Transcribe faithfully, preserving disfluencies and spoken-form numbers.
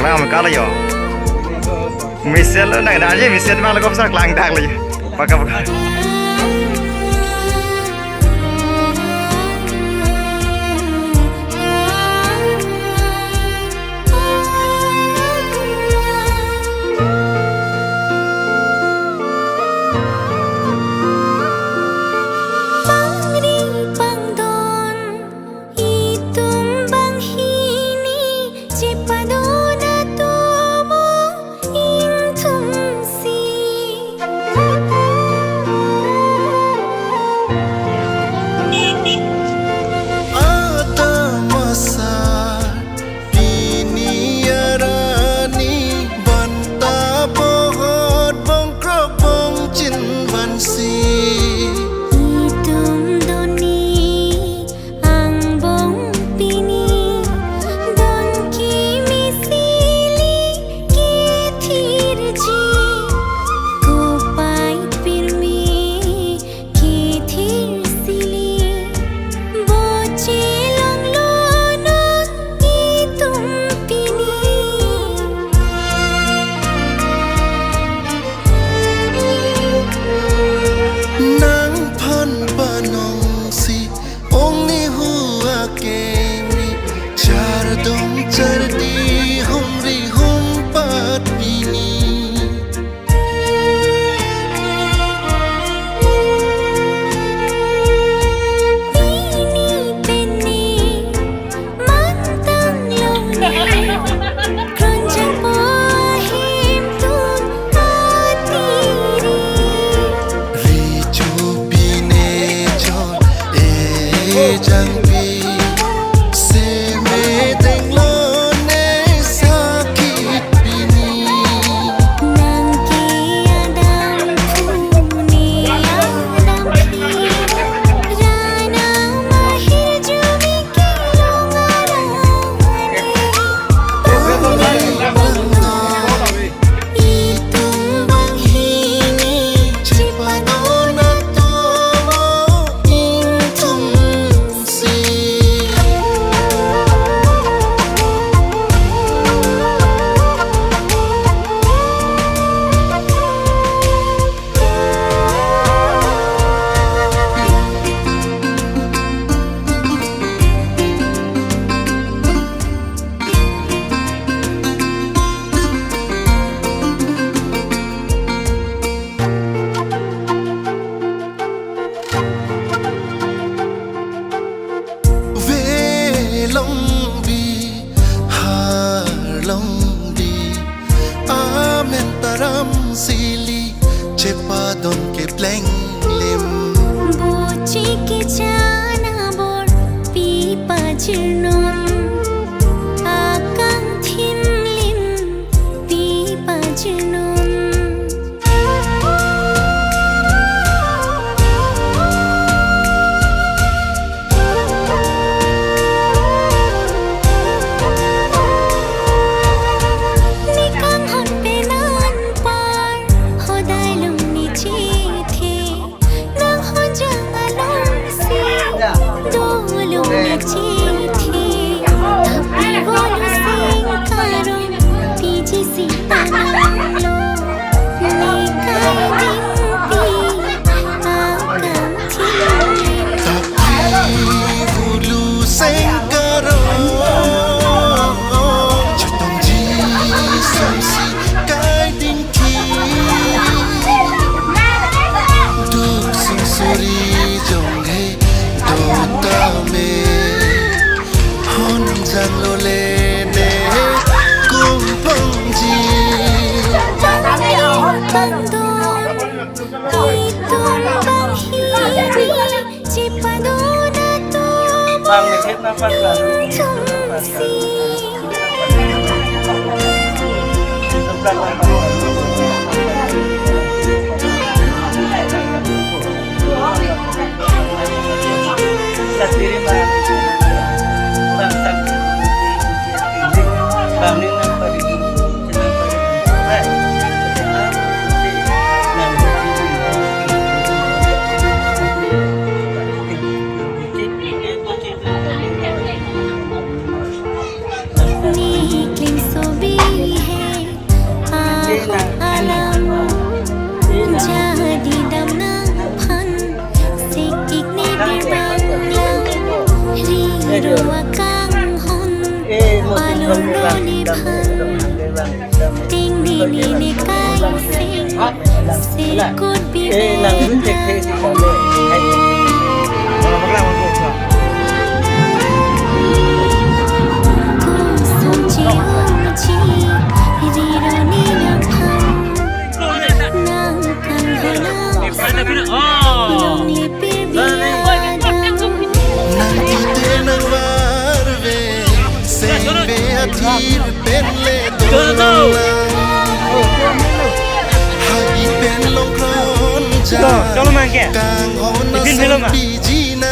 Ang kalo yo. Mesen lo nang, aje mesen mang lo, kopsa klangdak lo yo. Paka paka. Pangri pangdon itum banghini chepadon atomo ingthumsi. Adam asar pini arni, banta bohot bongkrok bongchin vansi. Itum doni angbong pini, don kimi sili kethirji, kopai pirmi kethir sili, boche longlo non itum pini. Nangphan panongsi ongni hu akemi, chardom chardi humri humpat pini. Pini pini mantang longle, kronjang po ahemtun atiri. Richu pine chon ejangpi, seme denglo ne sakit pini. Nang ke adam phu ne adam phi, rana mahir jumi kelong arane. Pangri pangdon itum banghini chepadon atomo ingthumsi. Velong bihar long di, amen taram sili chepadon kepleng lim. Boche kechan abor pi pajirnon, akangthim lim pi pajirnon. Ne kanghon pen anpar hodai longni chethe, nang honjang alongsi dolongni chethe. Tapi bolu sing karong piji si pananglo, ne kai dingpi akam Tapi bolu sing karong, chetongji sumsi kai dingki. Duk sing suri jong he do tame, honjang lo le ne kumpongji. Pangri pangdon itum banghini chepadon atomo ingthumsi. Ne klem sobi Tingni ni ni kai sing, sirkut bibel. Kusung chi-ung chi, riro ni nangphang. Nang kan halang. Long lipir biadam. Nang tite nang varve, sengve athir pen le dolang. Hai pen long kron ja. Cholo, cholo, mangke. Kanghon na Ipin phelo ma? Songpiji na